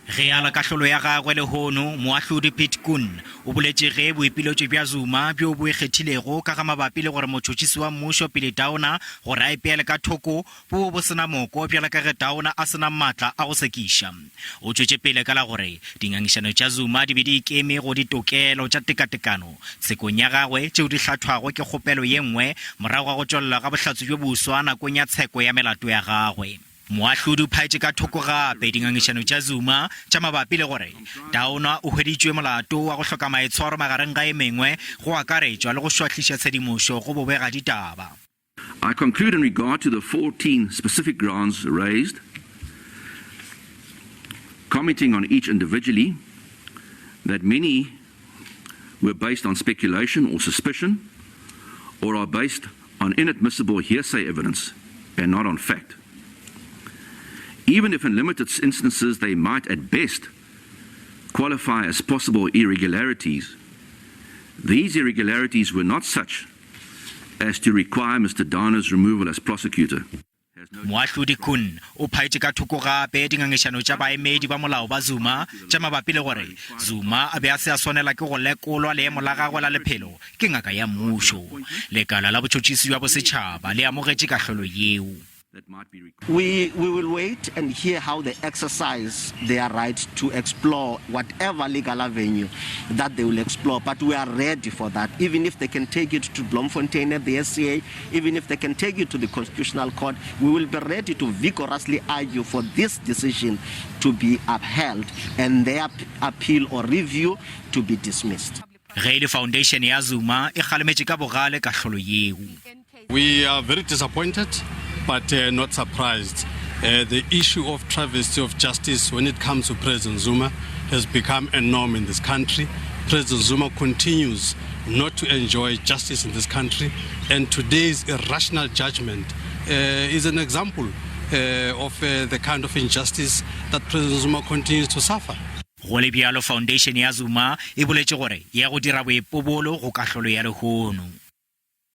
Ge a la kahlolo ya gagwe lehono, moahlodi Piet Koen o boletše ge boipiletšo bja Zuma bjo bo ikgethilego ka ga mabapi le gore motšhotšhisi wa mmušo Billy Downer gore a ipeele ka thoko bo bo se na moko bjalo ka ge Downer a se na maatla a go sekiša. O tšwetše pele ka la gore dingangišano tša Zuma di be di ikeme go ditokelo tša tekatekano tshekong ya gagwe tšeo di hlathwago ke kgopelo ye nngwe morago ga go tšwelelwa ga bohlatse bjo boswa nakong ya tsheko ya melato ya gagwe. Moahlodi o phaetše ka thoko gape dingangišano tša Zuma tša mabapi le gore Downer o hweditšwe molato wa go hloka maitshwaro magareng ga e mengwe go akaretšwa le go šwahliša tshedimošo go bobegaditaba. I conclude in regard to the 14 specific grounds raised, commenting on each individually, that many were based on speculation or suspicion or are based on inadmissible hearsay evidence and not on fact. Even if in limited instances they might at best qualify as possible irregularities, these irregularities were not such as to require Mr. Downer's removal as prosecutor. Moahlodi Koen o phaetše ka thoko gape dingangišano tša baemedi ba molao ba Zuma tša mabapi le gore Zuma a be a se a swanela ke go lekolwa leemo la gagwe la lephelo ke ngaka ya mmušo. Lekala la botšhotšhisi bja bosetšhaba le amogetše kahlolo yeo. We, we will wait and hear how they exercise their right to explore whatever legal avenue that they will explore. But we are ready for that, even if they can take it to Bloemfontein at the SCA, Even if they can take it to the Constitutional Court, we will be ready to vigorously argue for this decision to be upheld and their appeal or review to be dismissed. Ge e le Foundation ya Zuma e kgalemetše ka bogale kahlolo yeo. We are very disappointed but uh, not surprised. Uh, the issue of travesty of justice when it comes to President Zuma has become a norm in this country. President Zuma continues not to enjoy justice in this country, and today's irrational judgment uh, is an example uh, of uh, the kind of injustice that President Zuma continues to suffer. Go le bjalo, Foundation ya Zuma e boletše gore e ya go dira boipobolo go kahlolo ya lehono.